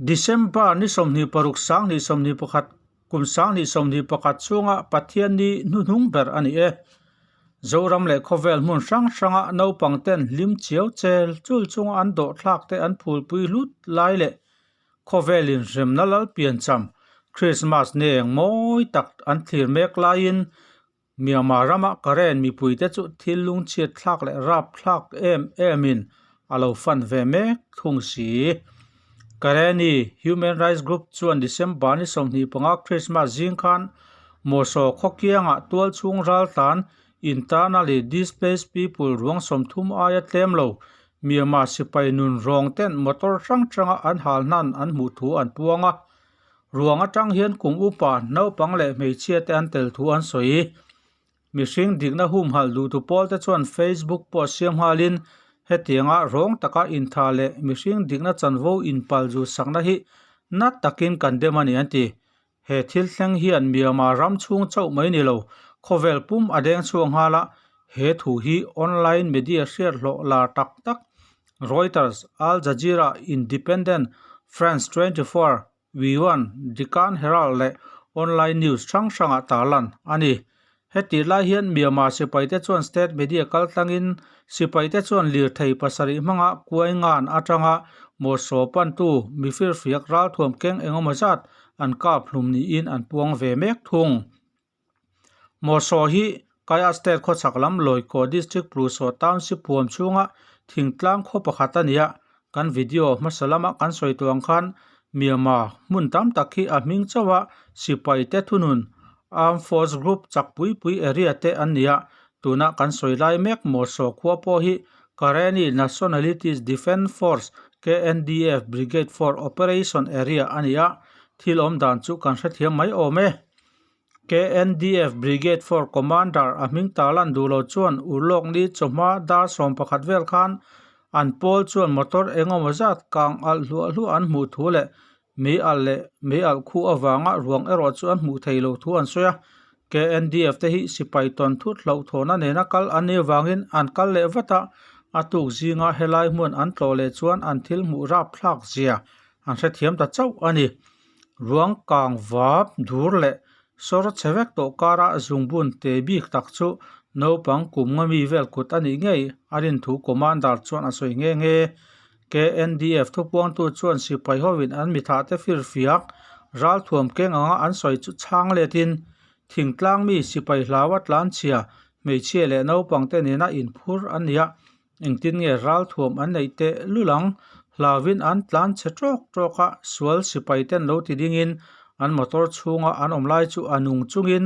December ni 26 2021 kum 2021 chhunga Pathian ni hnuhnung ber a ni e. Zoram leh khawvel hmun hrang hranga naupang ten hlim chiau chel chul chunga an dawhthlak te an phulpui hlut lai leh khawvelin hremna lal piancham Krismas neng mawi tak an thlir mek laiin Myanmar rama Karen mipuite chu thil lungchhiat thlak leh rap thlak em emin a lo fan ve mek thung si. Kareni Human Rights Group chuan December ni 25 Christmas zing khan Moso khawkiangah tualchhung raltlan internally displaced people ruang 30 aia tlem lo Myanmar sipai nun rawng ten motor hrang hranga an hal hnan an hmuh thu an puang a. Ruang atang hian kum upa naupang leh hmeichhia te an tel thu an sawi. Mihring dikna humhalh duhtu pawl te chuan Facebook pawh siam nghalin hetianga rawng taka intha leh mihring dikna chanvo inpal zu sakna hi nat takin kan dem a ni an ti. He thil thleng hian Myanmar ram chhung chauh mai ni lo, khawvel pum a deng chhuak nghal a, he thu hi online media hriat hlawh lar tak tak Reuters, Al Jazeera, Independent, France 24, Wiwan, Deccan Herald leh online news hrang hrangah tarlan a ni. Hetih lai hian Myanmar sipaite chuan state media kaltlangin sipaite chuan lirthei pasarih hmanga kuai ngan atanga mawhsaw pantu mifirfiak ralthuam keng engemaw zat an kap hlum niin an puang ve mek thung. Mawhsaw hi Kaya State khawchhak lam Lawikaw District Prusaw Township huam chhunga thingtlang khaw pakhat a ni a, kan video hmasa lama kan sawi tawh ang khan Myanmar hmun tam tak hi a hming chauh a sipai te thunun Armed Force Group chak pui pui area te an ni a, tuna kan sawi lai mek Mawhsaw khua pawh hi Karenni Nationalities Defence Force, KNDF, Brigade for Operation Area a ni a, thil awm dan chu kan hrethiam mai awm e. KNDF Brigade 4 Commander a hming tarlan duh lo chuan urlawk ni chawhma dar 11 vel khan an pawl chuan motor engemaw zat kang alh hluah hluah an hmuh thu leh mei alh leh mei alh khu avanga ruang erawh chu an hmuh thei lo thu an sawi a. KNDF te hi sipai tawn thut hlauhthawhna nena kal an nih avangin an kal leh vat a, a tuk zinga helai hmun an tlawh leh chuan an thil hmuh rapthlak zia an hrethiam ta chauh a ni. Ruang kang vap dur leh sawr chhe vek tawh kara zungbun te bik tak chu naupang kum nga mi vel kut a nih ngei a rin thu commander chuan a sawi nghe nghe. KNDF thupuangtu chuan sipai hovin an mithah te firfiak ralthuam keng anga an sawi chu chhang letin thingtlang mi sipai hlaua tlanchhia hmeichhia leh naupang te nena inphur an ni a, Engtin nge ralthuam an neih teh lul ang? Hlauin an tlan chhe tawk tawk a, sual sipai ten lo ti dingin an motor chhunga an awm lai chu a nung chungin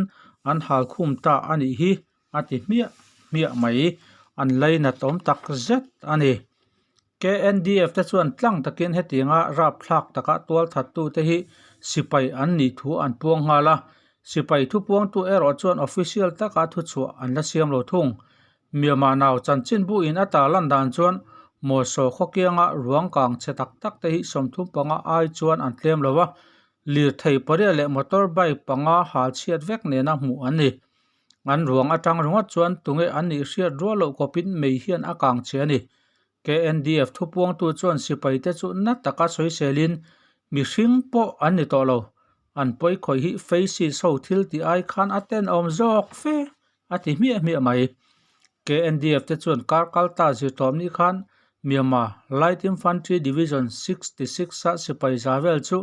an hal khum ta a nih hi a ti hmiah hmiah mai. An lainat awm tak zet a ni. KNDF te chuan tlang takin hetianga rapthlak taka tualthattu te hi sipai an nih thu an puang nghal a, sipai thupuangtu erawh chuan official taka thuchhuah an la siam lo thung. Myanmar nau chanchinbu in a tarlan dan chuan Mawsaw khawkianga ruang kang chhe tak tak te hi 35 ai chuan an tlem lo a, lirthei pariat leh motor bike panga hal chhiat vek nena hmuh an ni. An ruang atang ringawt chuan tunge an nih hriat rual loh kawpin mei hian a kang chhe a ni. KNDF thupuangtu chuan sipai te chu na taka sawiselin mihring pawh an ni tawh lo. An pawi khawih hi faces ho thil tih ai khan a tenawm zawk fe a ti hmiah hmiah mai. KNDF te chuan kar kal ta zirtawp ni khan Myanmar Light Infantry Division 66 a sipai za vel chu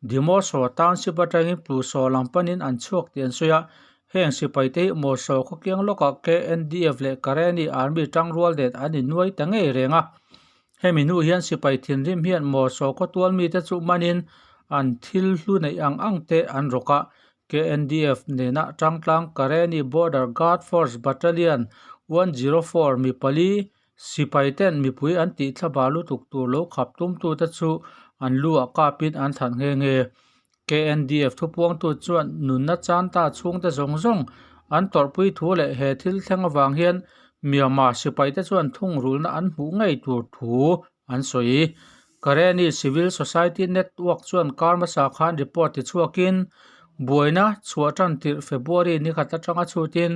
Dimoso Township atangin Pluso lam panin an chhuak tih an sawi a. Heng sipai te hi Mawsaw khawkiang lawkah KNDF leh Karenni Army tangrual nen an innuai ta ngei reng a. Hemi hnu hian sipai thinrim hian Mawsaw khawtual mite chu manin an thil hlu neih ang ang te an rawk a. KNDF nena tangtlang Karenni Border Guard Force Battalion 104 mi pali sipai ten mipui an tih thlaba lutuk tur lo khap tumtute chu an lu ah kapin an that nghe nghe. KNDF thupuangtu chuan nunna chanta chhungte zawng zawng an tawrhpui thu leh he thil thleng avang hian Myanmar sipaite chuan thungrulna an hmuh ngei tur thu an sawi. Karenni Civil Society Network chuan kar hmasa khan report tichhuakin buaina chhuah tan tirh February ni khat atanga chhutin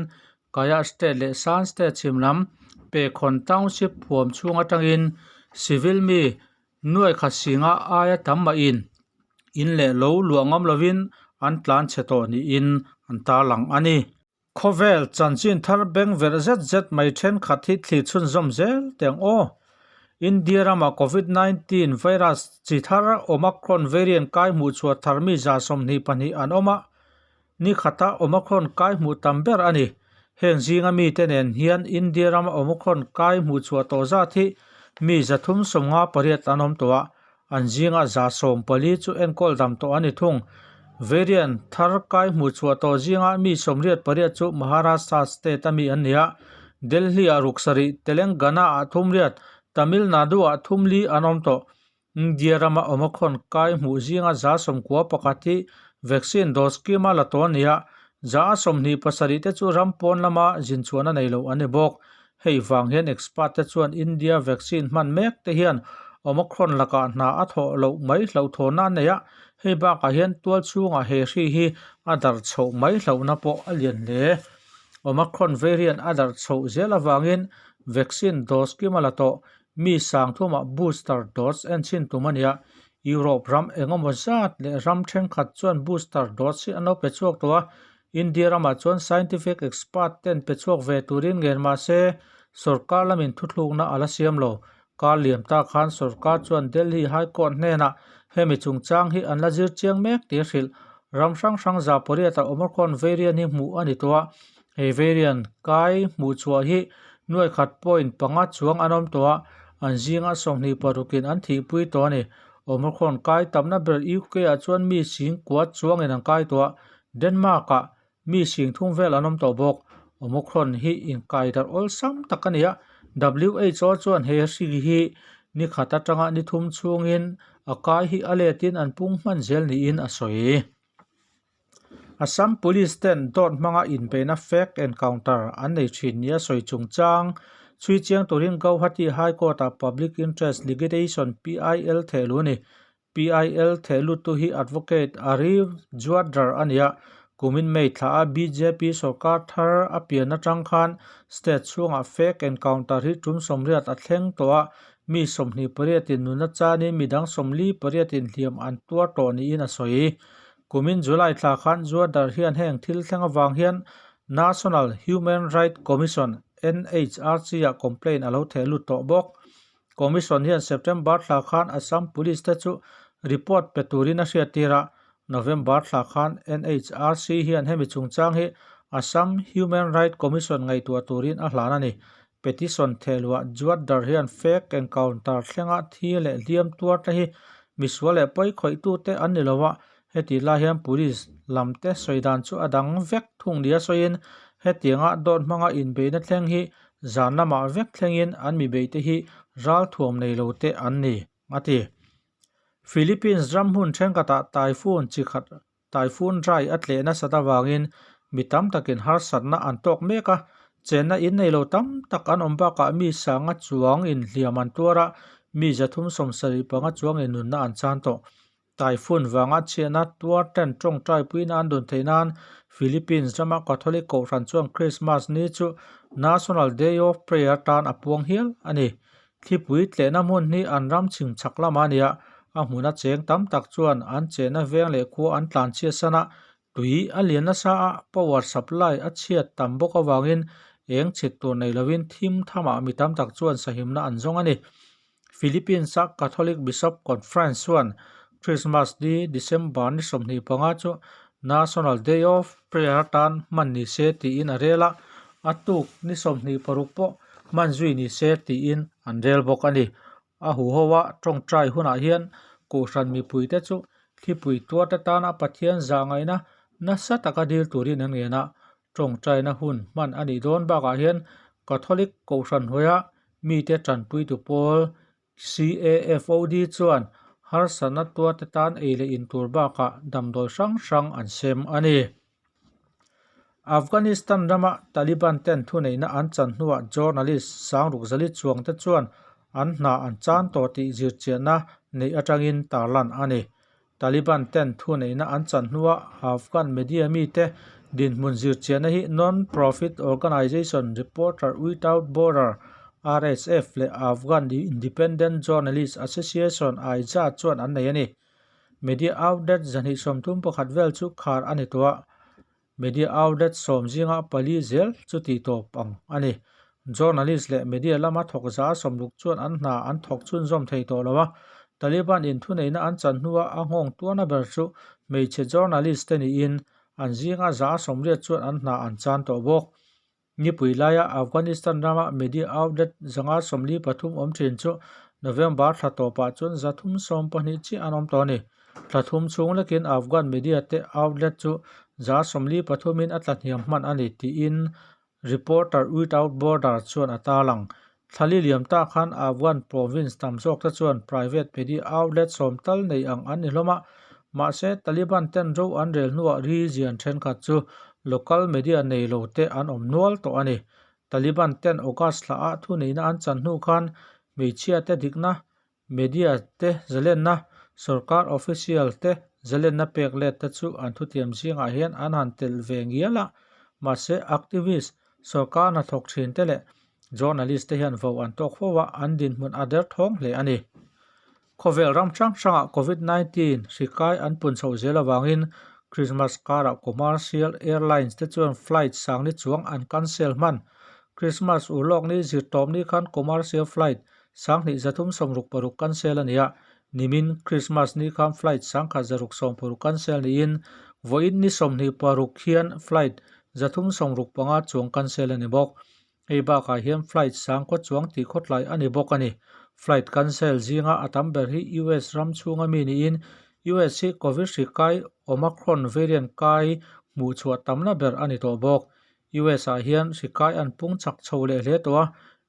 Kayah State leh Shan State chhim lam Pekhawn Township huam chhung atangin civil mi nuai khat singa aia tam mahin. In leh lo luah ngam lovin an tlan chhe tawh niin an tarlang a ni. Khawvel chanchin thar beng verh zet zet mai thenkhat hi thli chhunzawm zel teh ang aw. India rama Covid 19 virus chi thar Omicron variant kai hmuh chhuah thar mi 22 an awm a, ni khata Omicron kai hmuh tam ber a ni. Heng zinga mite nen hian India rama Omicron kai hmuh chhuah tawh zat hi mi 358 an awm tawh a, An zinga 140 chu enkawl dam tawh a ni thung. Variant thar kai hmuh chhuah tawh zinga mi 88 chu Maharashtra state a mi an ni a, Delhi-ah ruk sarih, Telangana-ah thum riat, Tamil Nadu-ah thum li an awm tawh. India rama Omicron kai hmuh zinga 91 hi vaccine dose kima la tawh a ni a, 27 te chu ram pawn lama zinchhuahna nei lo an ni bawk. Hei vang hian expert te chuan India vaccine hman mek te hian Omicron lakah hna a thawh loh mai hlauhthawnna a nei a, hei bakah hian tual chhungah he hri hi a darh chhoh mai hlauhna pawh a lian hle. Omicron variant a darh chhoh zel avangin vaccine dose kima la tawh mi sangthumah booster dose enchhin tum a ni a, Europe ram engemaw zat leh ram thenkhat chuan booster dose hi an lo pe chhuak tawh a, India ramah chuan scientific expert ten pe chhuak ve turin ngen mah se, sorkar lamin thuthlukna a la siam lo. Kar liam ta khan sorkar chuan Delhi High Court hnenah hemi chungchang hi an la zir chiang mek tih a hrilh. Ram hrang hrang 800-ah Omicron variant hi hmuh a ni tawh a, he variant kai hmuh chhuah hi nuai khat point panga chuang an awm tawh a, an zinga 26-in an thihpui tawh a ni. Omicron kai tamna ber UK-ah chuan mi sing kua chuangin an kai tawh a, Denmark-ah mi sing thum vel an awm tawh bawk. Omicron hi inkai darh awlsam tak a ni a, WHO chuan he hri hi ni khat atanga ni thum chhungin a kai hi a letin an pung hman zel niin a sawi. Assam Police ten dawt hmanga inbeihna fake encounter an nei thin nia sawi chungchang chhui chiang turin Gauhati High Court-ah Public Interest Litigation, PIL, thehluh a ni. PIL thehluttu hi Advocate Arif Juadrar a ni a, kumin May thla a bjp sorkar thar a pian atang khan state chhungah fake encounter hi tum 80 a thleng tawh a, mi 28 in nuna chanin midang 48 in hliam an tuar tawh niin a sawi. Kumin July thla khan Juadrar hian heng thil thleng avang hian National Human Right Commission, NHRC, ah complaint a lo thehlut tawh bawk. Commission hian September thla khan Assam Police te chu report pe turin a hriattir a, November thla khan NHRC hian hemi chungchang hi Assam Human Right Commission ngaihtuah turin a hlan a ni. Petition thehluah Juatdar hian fake encounter thlenga thi leh hliam tuar te hi misual leh pawi khawihtute an ni lo a, Hetih lai hian police lam te sawi dan chu a dang vek thung nia sawiin hetianga dawt hmanga inbeihna thleng hi zan lamah vek thlengin an mi beihte hi ralthuam nei lo te an ni, a ti. Philippines ram hmun thenkhatah typhoon chi khat typhoon rai a tleh nasat avangin mi tam takin harsatna an tawk mek a, chenna in nei lo tam tak an awm bakah mi sanga chuang inhliam an tuar a, mi 375 chuangin nunna an chan tawh. Typhoon vanga chhiatna tuar ten tawngtai puina an dun theih nan Philippines rama Catholic Kohhran chuan Christmas ni chu National Day of Prayer tan a puang hial a ni. Thlipui tlehna hmun hi an ram chhim chhak lamah a ni a, a hmuna cheng tam tak chuan an chenna veng leh khua an tlan chhiat san a, tui a lian nasa a, power supply a chhiat tam bawk avangin eng chhit tur nei lovin thim thamah mi tam tak chuan sahimna an zawng a ni. Philippines-a Catholic Bishop Conference chuan Christmas ni December ni 25 chu National Day of Prayer atan hman ni se tiin a rel a, a tuk ni 26 pawh hman zui ni se tiin an rel bawk a ni. A huho a tawngtai hunah hian Kohhran mipuite chu thlipui tuarte tana Pathian zahngaihna nasa taka dil turin an ngen a, tawngtaina hun hman a nih dawn bakah hian Catholic Kohhran hnuaia Mite tanpuitu pawl CAFOD chuan harsatna tuarte tan ei leh in tur bakah damdawi hrang hrang an sem a ni. Afghanistan rama Taliban ten thuneihna an chan hnuah journalist Sangruk Zali Chuangte chuan an hna an chan tawh tih zirchianna neih atangin tarlan a ni. Taliban ten thuneihna an chan hnua Afghan media mite dinhmun zirchianna hi non-profit organization Reporter Without Border, RSF, leh Afghan Independent Journalist Association, AIJA, chuan an nei a ni. Media outlet 231 vel chu khar a ni tawh a, media outlet sawm zinga pali zel chu tih tawp ang a ni. Journalist leh media lama thawk 160 chuan an hna an thawk chhunzawm thei tawh lo a, Taliban in thuneihna an chan hnuah a nghawng tuarna ber chu hmeichhe journalist te niin an zinga 80 chuan an hna an chan tawh bawk. Nipui laia Afghanistan rama media outlet 143 awm thin chu November thla tawpah chuan 312 chiah an awm tawh a ni. Thla thum chhung lekin Afghan media te outlet chu 43 in a tlahniam hman a ni tiin Reporter Without Border chuan a tarlang. Thla li liam ta khan Afghan province tam zawk te chuan private media outlet sawm tal nei ang an ni hlawm a, mahse Taliban ten ro an rel hnuah region thenkhat chu local media nei lo te an awm nual tawh a ni. Taliban ten August thla ah thuneihna an chan hnu khan hmeichhia te dikna, media te zalenna, sorkar official te zalenna pek let te chu an thutiam zingah hian an han telh ve ngial a, mahse activist, sorkar hnathawk thin te leh Journalist te hian vo an tawk fo a, an dinhmun a der thawng hle a ni. Khawvel ram hrang hrangah Covid 19 hri kai an pun chhoh zel avangin Christmas karah commercial airlines te chuan flight sangni chuang an cancel hman. Christmas urlawk ni zirtawpni khan commercial flight 2366 cancel a ni a, nimin Christmas ni khan flight 1660 cancel niin vawiin ni 26 hian flight 365 chuang cancel a ni bawk. Hei bakah hian flight sangkaw chuang tih khawtlai a ni bawk a ni. Flight cancel zinga a tam ber hi US ram chhunga mi niin US hi Covid hri kai Omicron variant kai hmuh chhuah tamna ber a ni tawh bawk. US ah hian hri kai an pung chak chho leh hle tawh a,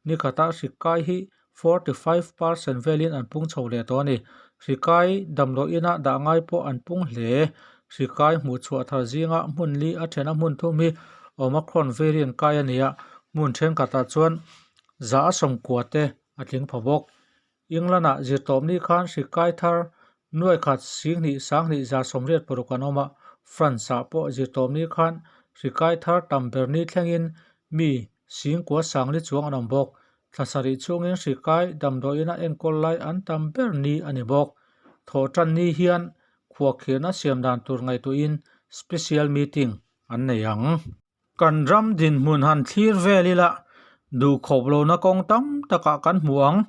nikhatah hri kai hi 45% velin an pung chho leh tawh a ni. Hri kai damdawi inah dah ngai pawh an pung hle. Hri kai hmuh chhuah thar zinga hmun li a thena hmun thum hi Omicron variant kai a ni a, hmun thenkhatah chuan 190 te a tling pha bawk. England-ah zirtawpni khan hri kai thar nuai khat sing hnih sang hnih 186 an awm a, France-ah pawh zirtawpni khan hri kai thar tam ber ni thlengin mi singkua sang li chuang an awm bawk. Thla sarih chhungin hri kai damdawiina enkawl lai an tam ber ni a ni bawk. Thawhtan ni hian khuahkhirhna siam dan tur ngaihtuahin special meeting an nei ang. Kan ram dinhmun han thlir vel ila duhkhawp lohna kawng tam takah kan hmu ang.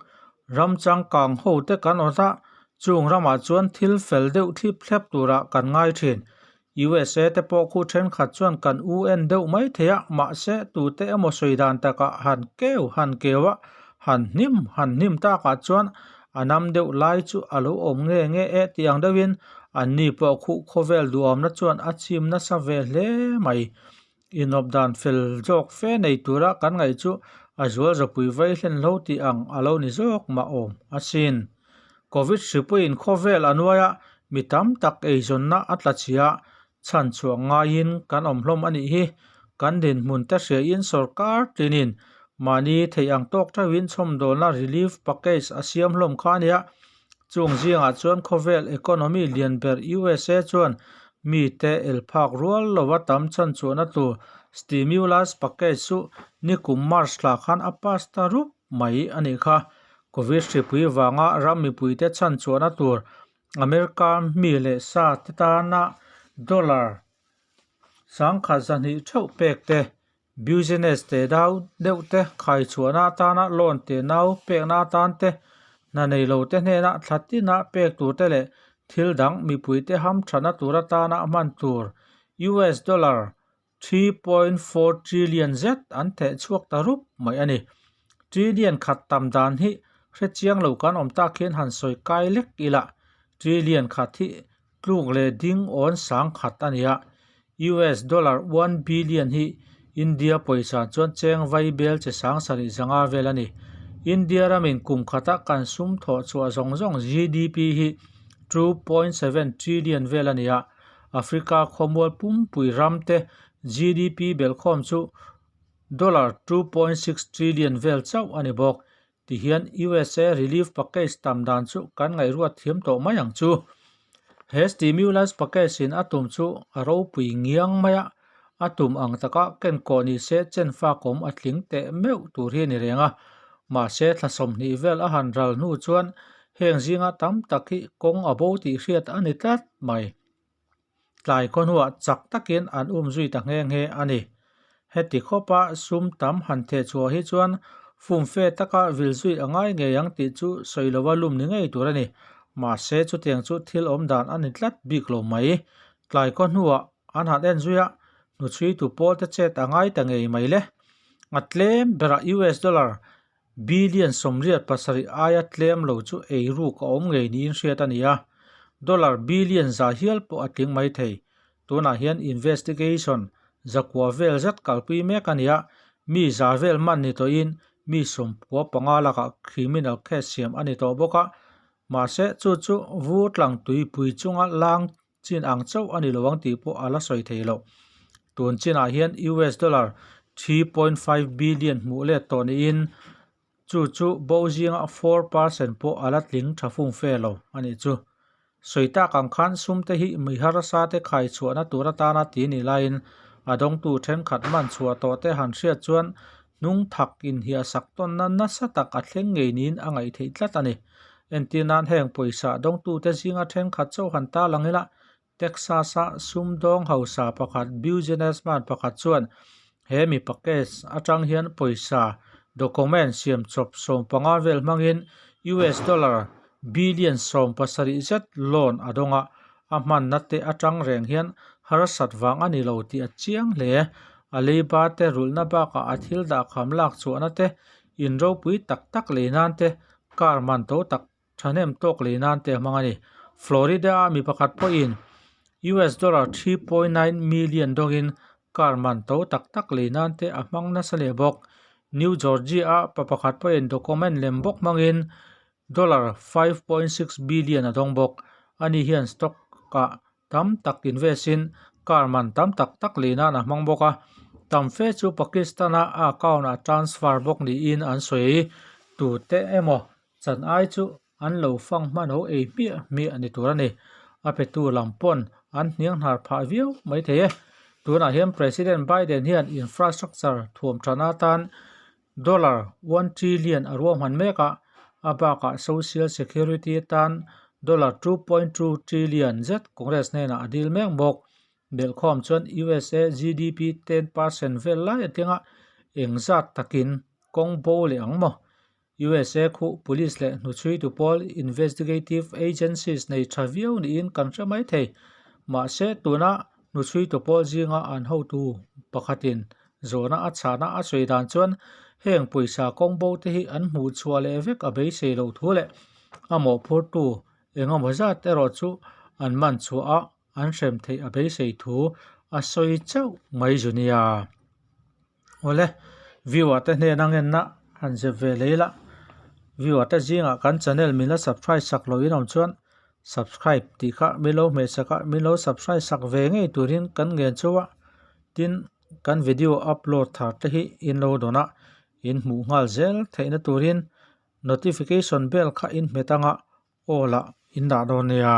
Ram changkang ho te kan awt a, chung ramah chuan thil fel deuh thlip thlep turah kan ngai thin. USA te pawh khu thenkhat chuan kan UN deuh mai thei a, mahse tute emaw sawi dan takah han keu han keu a, han hnim han hnim takah chuan a nam deuh lai chu a lo awm nge nge e tih ang deuhin anni pawh khuh khawvel duhawmna chuan a chim nasa ve hle mai. Inawp dan fel zawk fe nei tura kan ngaih chu a zual zapui vai hlen hlo tih ang a lo ni zawk mah awm asin. Covid hripuiin khawvel a nuai a, mi tam tak eizawnna a tla chhia a, chhan chhuah ngaiin kan awm hlawm a nih hi. Kan dinhmun te hriain sorkar tinin mahni theih ang tawk theuhin chhawmdawlna relief package a siam hlawm kha a nia. Chung zingah chuan khawvel economy lian ber USA chuan mite el phak rual lova tam chhan chhuahna tur stimulus package chu nikum March thla khan a pass ta rup mai a nih kha. Covid hripui vanga ram mipuite chhan chhuahna tur America mi leh sa te tana dollar 2,200 theuh pek te, Business te dau deuh te, khaichhuahna atana loan te nau pekna atan te, hna nei lo te hnena thla tina pek tur te leh thil dang mipui te hamthatna tur atana hman tur US dollar 3.4 trillion zet an theh chhuak ta rup mai a ni. Trillion khat tam dan hi hrechiang lo kan awm tak hian han sawi kai lek ila, trillion khat hi tluk leh ding awn sang khat a ni a, US dollar one billion hi India pawisa chuan cheng vai bel che sang sarih zanga vel a ni. India ramin kum khata kan sum thawh chhuah zawng zawng GDP hi 2.7 trillion vel a ni a, Africa khawmual pumpui ram te GDP belhkhawm chu dollar 2.6 trillion vel chauh a ni bawk. Tihian USA relief package tam dan chu kan ngaihruat thiam tawh mai ang chu. He stimulus package in a tum chu a ropui ngiang mai a, a tum ang taka ken kawh ni se chen fakawm a tling teh meuh tur hi a ni reng a. Mahse thla 20 vel a han ral hnu chuan. Heng zinga tam tak hi kawng a bo tih hriat a ni tlat mai. Tlai khawhnuah chak takin an um zui ta nghe nghe a ni. Heti khawpa sum tam han theh chhuah hi chuan fumfe taka vil zui a ngai ngei ang tih chu sawi lova lum ni ngei tur a ni. Mahse chutiang chu thil awm dan a ni tlat bik lo mai. Tlai khawhnuah an han en zui a, hnuchhuitu pawl te chet a ngai ta ngei mai le. A tlem berah US dollar Billion 87 aia tlem lo chu eiruk a awm ngei niin hriat a ni a, dollar billion za hial pawh a tling mai thei. Tunah hian investigation zakua vel zet kalpui mek a ni a, mi za vel man ni tawhin mi 95 lakah criminal case siam a ni tawh bawk a, mahse chu chu vur tlang tuipui chunga lang chin ang chauh a ni lo ang tih pawh a la sawi thei loh. Tun chinah hian US dollar 3.5 billion hmuh let tawh niin chu chu bo zinga 4% pawh a la tling tha fung fe lo a nih chu. Sawi tak ang khan sum te hi mi harsa te khai chhuahna tur atana ti ni laiin a dawngtu thenkhat man chhuah tawh te han hriat chuan hnung thak inhiahsak tawnna nasa tak a thleng ngei niin a ngaih theih tlat a ni. Entir nan heng pawisa dawngtute zinga thenkhat chauh han ta lang ila, Texas-a sumdawng hausa pakhat businessman pakhat chuan he mipa case atang hian pawisa document siam chawp 15 vel hmangin US dollar billion 17 zet loan a dawng a, a hmanna te atang reng hian harsat vang a ni lo tih a chiang hle. A leiba te rulhna bakah a thil dahkham lak chhuahna te In ropui tak tak lei nan te, car man to tak thahnem tawk lei nan te a hmang a ni. Florida-a mi pakhat pawhin US dollar 3.9 million dawngin car man to tak tak lei nan te a hmang nasa leh bawk. New Georgia-a pa pakhat pawhin document lem bawk hmangin dollar 5.6 billion a dawng bawk. Ani hian stock-ah tam tak invest in car man tam tak tak lei nan a hmang bawk a, tam fe chu Pakistan-a a account ah transfer bawk niin an sawi. Tute emaw chan ai chu an lo fang hman ho ei hmiah hmiah ni tur a ni. A petu lam pawn an hniang hnar phah viau mai thei e. Tunah hian President Biden hian infrastructure thuam than atan Dollar one trillion a ruahman mek a, a bakah Social Security atan dollar 2.2 trillion zet Congress hnenah a dil mek bawk. Belhkhawm chuan USA GDP 10% vel lai a tling a, engzat takin kawng bo leh ang maw? USA khuh police leh hnuchhuitu pawl investigative agencies nei tha viau niin kan hre mai thei. Mahse tuna hnuchhuitu pawl zinga an hotu pakhatin Zawhna a chhahna a sawi dan chuan heng pawisa kawng bo te hi an hmuh chhuah leh vek a beisei loh thu leh a mawhphurtu engemaw zat erawh chu an man chhuah a, an hrem theih a beisei thu a sawi chauh mai zu nia. Awle, viewer te hnena ngenna han zep ve leh ila, viewer te zingah kan channel min la subscribe sak loh in awm chuan subscribe tih kha min lo hmeh sak a, min lo subscribe sak ve ngei turin kan ngen chauh a, tin kan video upload thar te hi in lo dawn a, in hmuh nghal zel theihna turin notification bell kha in hmet anga aw lah in dah dawn nia.